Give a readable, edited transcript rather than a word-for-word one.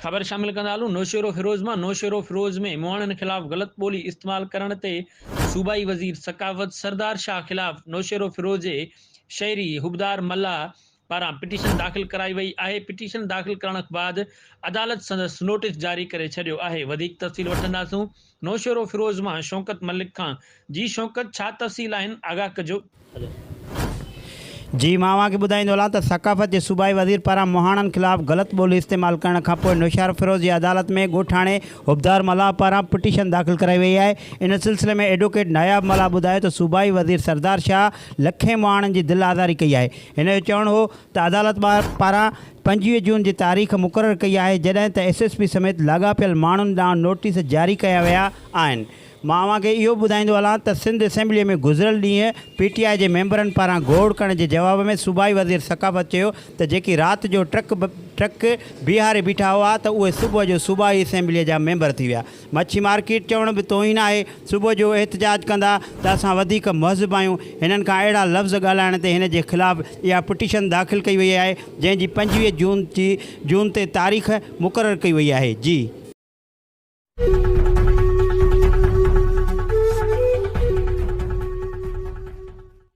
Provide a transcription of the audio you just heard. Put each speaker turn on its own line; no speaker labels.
خبر شامل ڪندا هلون نوشهروفيروز مان نوشهروفيروز ۾ مهاڻن خلاف غلط ٻولي استعمال ڪرڻ تي صوبائي وزير ثقافت سردار شاهه خلاف نوشهروفيروز جي شهري حبدار ملاح پاران پٽيشن داخل ڪرائي وئي آهي پٽيشن داخل ڪرڻ بعد عدالت سندس نوٽيس جاري ڪري ڇڏيو آهي وڌيڪ تفصيل وٺنداسون نوشهروفيروز مان شوڪت ملڪ کان جي شوڪت ڇا تفصيل آهن آگاهه ڪجو.
جي مان اوهان کي ٻڌائيندو هلان ته ثقافت جي صوبائي وزير پاران مهاڻن خلاف غلط ٻولي استعمال ڪرڻ کانپوء نوشهروفيروز جي عدالت ۾ ڳوٺاڻي حبدار ملاح پاران پٽيشن داخل ڪرائي وئي آهي ان سلسلي ۾ ايڊووڪيٽ ناياب ملاح ٻڌايو ته صوبائي وزير سردار شاهه لکين مهاڻن جي دل آزاري ڪئي آهي هن جو چوڻ هو ته عدالت پاران 25 جون جي تاريخ مقرر ڪئي آهي جڏهن ته ايس ايس پي سميت لاڳاپيل ماڻهن ڏانهن نوٽيس جاري ڪيا ويا آهن. مان اوهان کي اهو به ٻڌائيندو هلان ته سنڌ اسيمبليء ۾ گذريل ڏينهن پي ٽي آء جي ميمبرن پاران گوڙ ڪرڻ جي جواب ۾ صوبائي وزير ثقافت چيو ته جيڪي رات جو ٽرڪ ٽرڪ بيهاري بيٺا هئا ته اهي صبح جو صوبائي اسيمبليء جا ميمبر ٿي ويا. مڇي مارڪيٽ چوڻ به توهين آهي. صبح جو احتجاج ڪندا ته اسان وڌيڪ مهذب آهيون. هنن کان اهڙا لفظ ڳالهائڻ تي هن جي خلاف اها پٽيشن داخل ڪئي وئي آهي جنهن جي 25 جون جي جون تي تاريخ مقرر ڪئي وئي آهي. جي.